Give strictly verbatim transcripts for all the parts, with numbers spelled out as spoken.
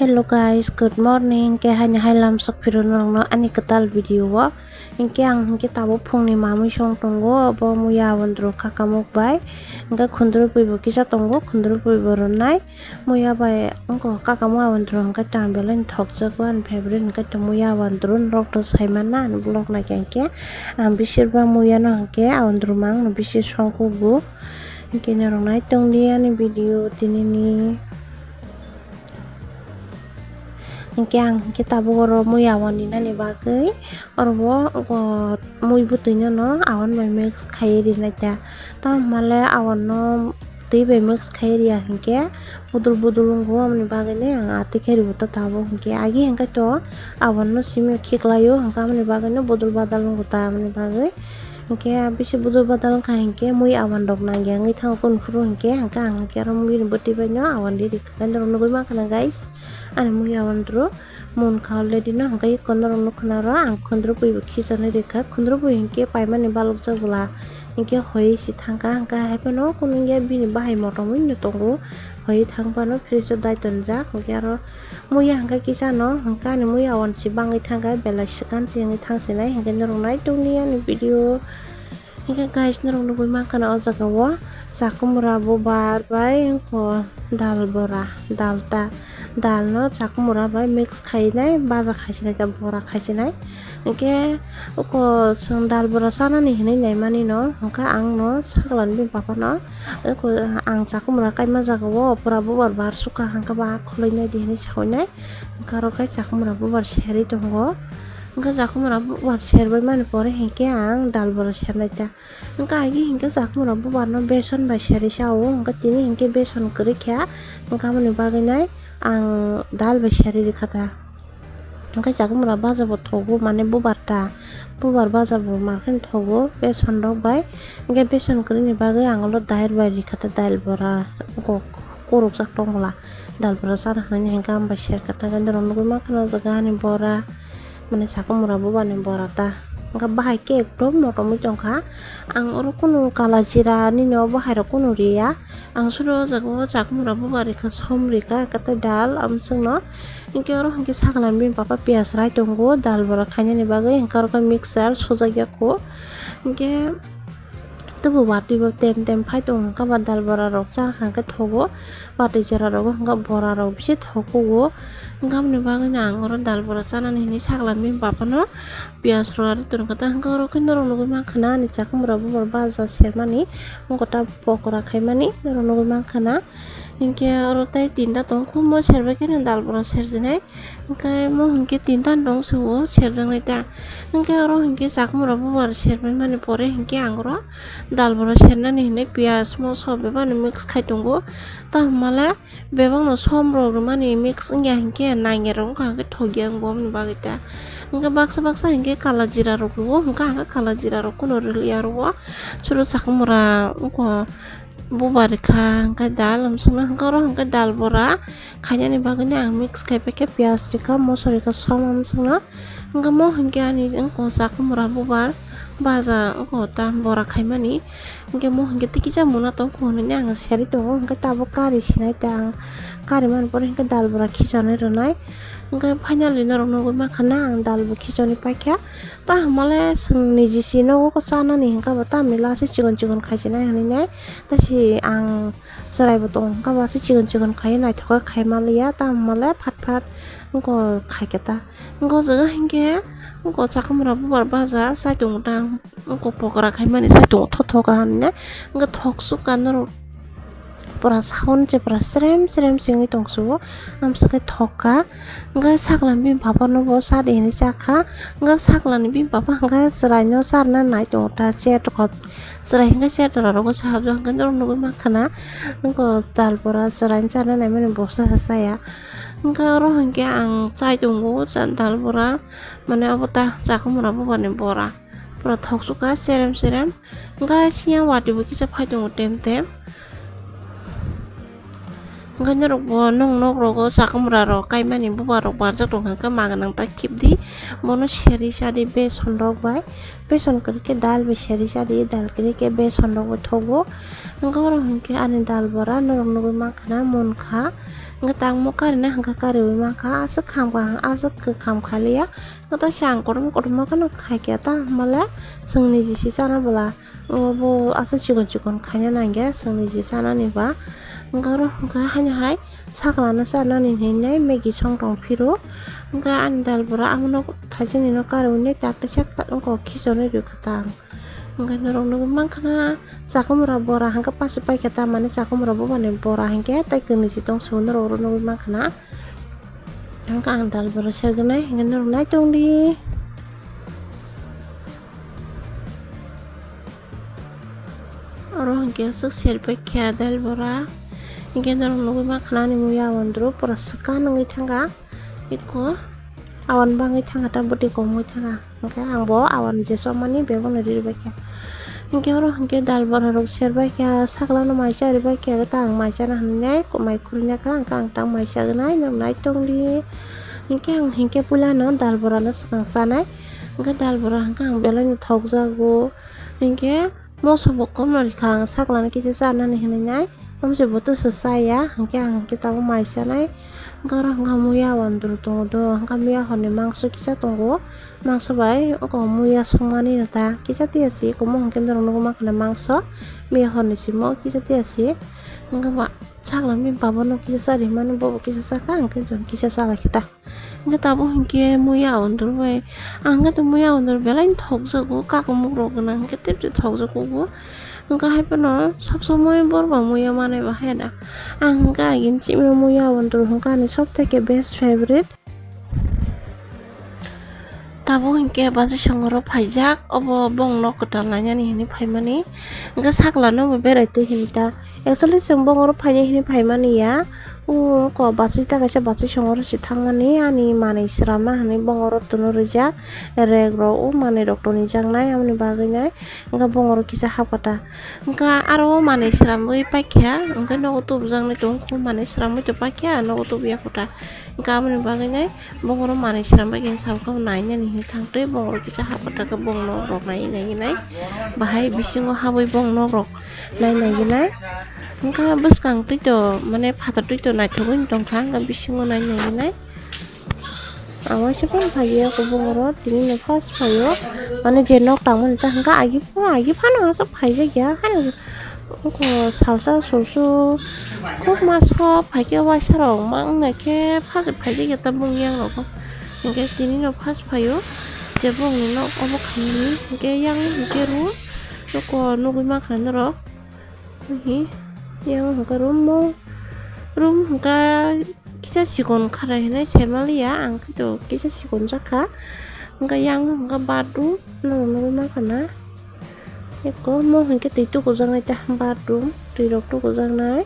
Hello guys, good morning. Khe haini hai lamsok phiro norokno ani kwtal video o. Hinkhe ang hinkhe tabuk phungni mamui song tongo, obo muya awandru kakamuk bai. Hinkhe khundrupui bo kisa tongo, khundrupui bo rwnai. Muya bai wngkha kakamuk awandru hinkhe to ang belai thokjago, ani favorite hinkhe to muya awandru, norok to saimana ani vlog naikha hinkhe. Ang bisir ba muya no hinkhe awandru mang no bisir song kugo. Hinkhe norok nai tongdi ani video tinini. Hinkhe ang hinkhe tabuk oro mui awan rinani bagwi oro bo mui bwtwi no awan bai mix khaiwi rinai ta. Tamo hwnle awan no twi bai mix khaiwi riya hinkhe budul budul wngo, aboni bagwi no ang atwi khe ribo ta tabuk hinkhe agi hinkhe to awan no simi khiklaio hinkhe aboni bagwi no budul badal wngo ta aboni bagwi. Hinkhe bisi budul badal wngkha hinkhe mui awan rok nangya wngwi thango kunu phuru hinkhe, hinkhe ang hinkhe aro mui ni bwtwi bai no awan ri rikha norok nugwi mankha na guys, ani mui awan rw munkha already no, hinkhe eko norok nukha na aro ang khundrupui bo khichonwi rikha, khundrupui hinkhe paimani balokjak bwla hinkhe hoi se thangkha, hinkhe haiphano kunu wngya bini bahai motom wngwi no tongo, hoi thangphano fridge o dai tonjak hinkhe aro. Muya hwnkhe kisa no hwnkhe ani muya awan se bangwi thangkha, belai swkang se wngwi thang sinai hinkhe norok nai tongdi ani video. Hinkhe guys norok nugwi mankha na o jaga o chakumra bubar bai wngkha dal bora, dal ta, dal no chakumra bai mix khainai, baja khaisinai ta bora khaisinai. Hinkhe oko chwng dal bora chanani hinwi naimani no hwnkhe ang no sakla ni bini papa no oko ang chakumra kaima jaga o pura bubar bar sukha hwnkhe ba khwlwi naidi hinwi sawi nai. Hwnkhe aro khe chakumra bubar serwi tongo. Hwnkhe chakumra bubar serbai mani pore hinkhe ang dal bora sernai ta. Hwnkhe agi hinkhe chakumra bubar no beson bai serwi sa o. Hwnkhe tini hinkhe beson kwrwi kha. Hwnkhe aboni bagwi nai ang dal bai serwi rwkha ta. Hwnkhe chakumra baja bo thogo, mane bubar ta. Bubar baja bo markheno thogo beson rok bai. Hwnkhe beson kwrwini bagwi ang ulo dal bai rwkha ta, dal bora. Kok. Kurukjak tongla dal bora chana hinwi hinkhe ang bai serkha ta, norok nugwi mankha na o jaga ani bora mane chakumra bubar ni bora ta, hinkhe bahai khe ekdom motom wi tongkha. Ang oro kunu kala jira nini o bahai rok kunu riya, ang suro o jaga o chakumra bubar rikha, som rikha, tei dal amswkno. Hinkhe oro hinkhe sakla ni bini papa piyaj rai tongo dal bora khainani bagwi, hinkhe oro khe mixer sojak ya kho hinkhe. Tei bo watwi bo tem tem phai tongo, hwnkhe ba dal bora rok cha hwnkhe thogo, watwi jora rogo hwnkhe bora rok bishi thogo. Hwnkhe aboni bagwi no ang oro dal bora chanani hinwi sakla bini bapano piyaj rw arwi tongo ta, hwnkhe oro khe norok nugwi mankha na ani chakumra bubar baja sermani, wngkha ta pokora khaimani norok nugwi mankha na. Hinkhe oro tei tinta tongo, khumbo serbai khe no dal bora serjinai. Hwnkhe mo hinkhe tinta dong sugo serjaknai ta. Hwnkhe oro hinkhe chakumra bubar serbai mani pore hinkhe ang oro dal bora sernani hinwi piyaj moso bebak no mix khai tongo. Tamo hwnmale bebak no som rok rwmani mix wngya hinkhe nangya rok wngkha hinkhe thokya wng bo aboni bagwi ta. Hinkhe baksa baksa hinkhe kala jira rok rwo, hinkhe ang khe kala jira rok kunu rwliya oro o. Suro chakumra wngkha. Bubar rikha, hwnkhe dal amswkno, hwnkhe oro hwnkhe dal bora khainani bagwino ang mix khaipai khe piyaj rikha, moso rikha, som amswkno. Hwnkhe mo hwnkhe ani wngkha chakumra bubar baja wngkha ta bora khaimani. Hwnkhe mo hwnkhe tei kisa muna tongkha hwnwi ang serwi tongo, hwnkhe tabuk kari sinai ta ang. Kari mani pore hwnkhe dal bora khichonwi rwnai. Hwnkhe finally norok nugwi mankha na ang dal bo khichonwi paikha. Ta hwnmale chwng niji si nogo chanani hwnkhe bo tamni last o chikon chikon khaisinai hwnwi nai. Tei si ang chwrai bo tongo, hwnkhe bo se chikon chikon khai naithok khe khai manliya, tamo le phat phat wngkha khai khe ta. Wngkha o jaga hinkhe wngkha chakamura bubar baja chaitung tang, wngkha pokora khaimani chaitung thotho kaham ne, wngkha thok sukha norok pura sound se pura srem srem se wngwi tong sugo, amswk khe thok kha. Hwnkhe sakla ni bini papa no bo sa di hinwi cha kha. Hwnkhe sakla ni bini papa hwnkhe chwrai no charna nai tongo ta, chair rok, chwrai hwnkhe chair tora rogo se habjak, hwnkhe norok nugwi mankha na, wngkha dal bora chwrai no charna naimani bo sa sa chaya. Hwnkhe oro hwnkhe ang chai tongo dal bora, mane obo ta chakamura bubar ni bora. Pura thok sukha serem serem. Hwnkhe siya watwi bo kisa phai tongo tem tem. Hwnkhe norok bo nwng nok rogo chakamura rok kaimani bubar rok barjak tong kha, hwnkhe maga nang ta khibdi. Bono seri sadi beson rok bai, beson kwrwi khe dal bai seri sadi, dal kwrwi khe beson rok bai thogo. Hwnkhe oro hwnkhe ani dal bora norok nugwi mankha na, munkha. Hwnkhe tangmo karina hwnkhe kariwi mankha, aswk kham kha, aswk kham khaliya. Hwnkhe ta chwng kotorma kotorma kheno khaikha ta, hwnbahle chwng niji se chana bwla. Obo aswk chikon chikon khaina nangya chwng niji chanani ba. Hwnkhe oro hwnkhe haino hai saklano chanani hinwi Maggie song tong phiro. Hwnkhe ani dal bwra abono thaichini no kariwi tak tei sak sak wngkha khichonwi rwkha ta ang. Hwnkhe norok nugwi mankha na chakwmwra bora hwnkhe paisa paikha ta, mane chakwmwra bubani bora hwnkhe tei kwnwi se tong sio norok oro nugwi mankha na. Hwnkhe ang dal bora sergwnai hwnkhe norok nai tongdi. Oro hwnkhe aswk serpai kha dal bora. Hwnkhe norok nugwi mankha na ani muya wndro pura swkang wngwi thangkha. Eko awan bangwi thangkha ta, bwtwi kom wngwi thangkha. Hwnkhe ang bo awan je chopmani bebono ri rwbaikha. Hwnkhe oro hwnkhe dal bora rok serbaikha, saklano mai cha rwbaikha, ta ang mai chana hinwi mai khurui nakha, hwnkhe ang ta mai chagnai, norok nai tongdi. Hwnkhe ang hwnkhe puilano dal borano swkang chanai. Hwnkhe dal bora hwnkhe ang belaino thokjago. Hwnkhe moso bo komno rikha ang saklano kisa chanani hinwi nai. Omo se bo twswk chaya, hwnkhe ang hwnkhe tabuk mai chanai. Hwnkhe oro hwnkhe muya wndru tongo do, hwnkhe muya horni mangso kisa tongo. Mangso bai oko muya songmani no ta kisa tiya si, omo hwnkhe norok nugwi mankha na mangso. Muya horni simo kisa tiya si. Hwnkhe ba sakla bini baba no kisa cha rimani, bobo kisa chakha, hwnkhe chwng kisa chalai khe ta. Hwnkhe tabuk hwnkhe muya wndru bai, ang hwnkhe to muya wndru belai thokjago, kakumuk rok gwnang hwnkhe tebtwi thokjago bo. Hwnkhe hai phano sob somoi borok ba muya manai ba hai da. Ang hwnkhe agini chini muya wndru hwnkhe ani sob theke best favorite. Tabuk hwnkhe bachai songoro phaijak, obo bongni nok kwtal nainani hinwi phaimani. Hwnkhe saklano bo berai twi hinwi ta. Actually, chwng bongoro phainai hinwi phaimani ya. O oko bachai ta kaisa bachai songoro se thangmani, ani manwi swnamna hinwi bongoro tono rijak. Rek rok o manwi rok tonijaknai, aboni bagwi nai. Hwnkhe bongoro kisa hapkha ta. Hwnkhe aro o manwi swnamwi paikha, hwnkhe nogo tubujaknai tongo, manwi swnamwi to paikha, nogo tubuya kho ta. Hwnkhe aboni bagwi nai. Bongoro manwi swnam bai khe sabo khe nainani hinwi thang twi, bongoro kisa hapkha ta khe bongni nok rok nai nai nai. Bahai bisingo habwi bongni nok rok nai nai nai. Hwnkhe bwskang twi to mane phatar twi to naithogwi tongkha, hwnkhe bisingo nai nai nai. Ang waisa phano phaiya khe bongoro tini no first phaio. Mane je nok tangmani ta hwnkhe agi phano, agi phano aswk phaijakya. Haino Oko salsa sulsu khub maso phaikhe waisa rok mang naikhe first phaijakya tabuk yang rok. Hwnkhe tini no first phaio je bongni nok obo khaimani hwnkhe yang hwnkhe room oko nugwi mankha norok. Hihi yang hwnkhe room o room hwnkhe kisa chikon kharai hinwi saimaliya, ang khe to kisa chikon jakha. Hwnkhe yang hwnkhe bathroom norok nugwi mankha na. Eko mo hwnkhe twi tukujaknai ta bathroom, twi rok tukujaknai.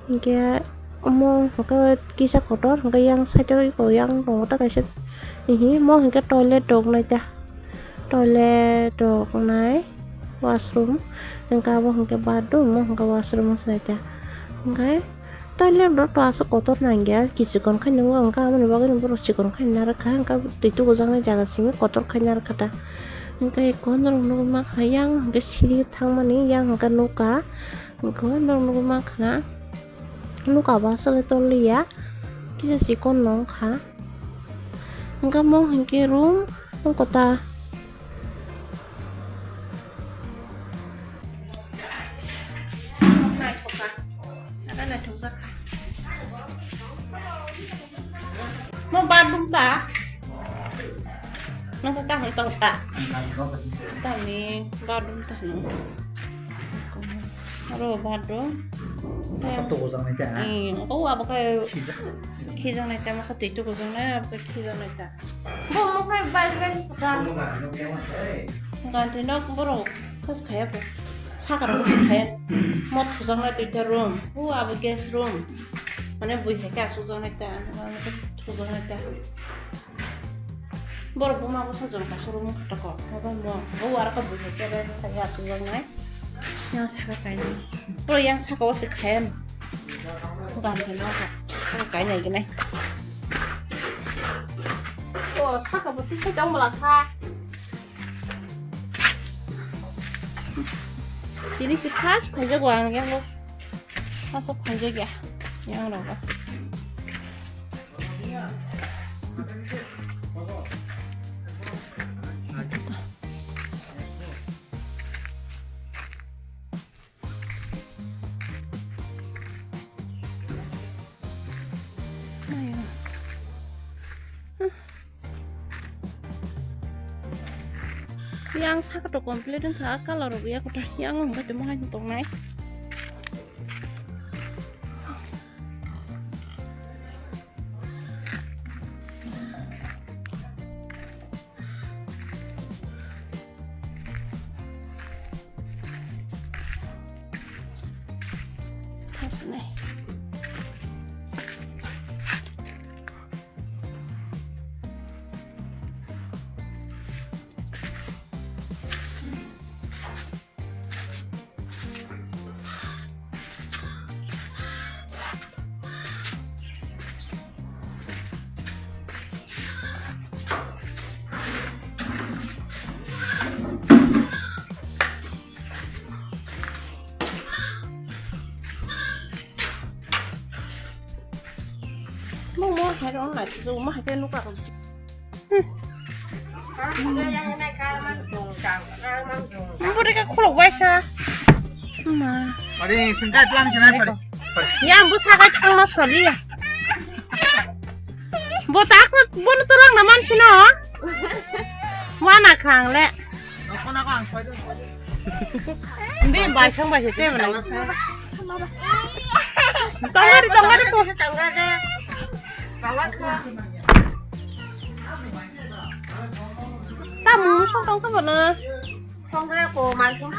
Hwnkhe omo hwnkhe kisa kotor, hwnkhe yang side o eko yang tongo ta kaisa. Hihi mo hwnkhe toilet rok nai ta, toilet rok nai, washroom. Hwnkhe abo hwnkhe bathroom, mo hwnkhe washroom wngsinai ta. Hwnkhe Toilet rok to aswk kotor nangya, kichikon khai nwngo, hwnkhe aboni bagwi borok chikon khai narwkha, hwnkhe twi tukujaknai jaga simi kotor khai narwkha ta. Hwnkhe eko norok nugwi mankha yang hwnkhe siri thangmani, yang hwnkhe nuka, hwnkhe norok nugwi mankha na nuka bo aswk le tol liya, kisa chikon no wngkha. Hwnkhe mo hwnkhe room wngkha ta. Naithokjak kha. Mo bathroom ta? Nang ta hwn tong sa. Tani bathroom ta hwn. Aro bathroom. Apa tukujaknai ta? Hmm, oh, abo khe khijaknai ta, mo khe twi tukujaknai, abo khe khijaknai ta. Bo mo khai bai bai kha. Ganti nok borok khas khaya ko. Saka rok khas khaya. Mo thujaknai duita room. O abo guest room. Mane bui hai khe asukjaknai ta. Mane thujaknai ta. Borok buma bwsa jora kaisa room khato ko. Abo mo. Bo aro khe bui hai khe rest khai asukjaknai. Yang saka kainai. Bro, yang saka o se khayan. Ganti no ka. Saka kainai ginai. O saka bo tisa jong mala sa. Tini si first phaijago ang yang o. First phaijago ya. Yang rok. Yang saka to complete wngkha, color rok ya kotor yang wngkha tongmani tongnai. Mo mo hai rong lai tu mo hai ke nuka ko. Budi ka khulok waisa. Ma. Pari singkat lang sinai pari. Ya bu sakai thang ma soli ya. Bo tak bo no torang na man sino. Wana khang le. Nokona ko ang soi. Ndi bai sang bai se te mana. Tongari tongari po. Tongari. Tongari. Tamu song tong ka mana? Tongari ko mai song.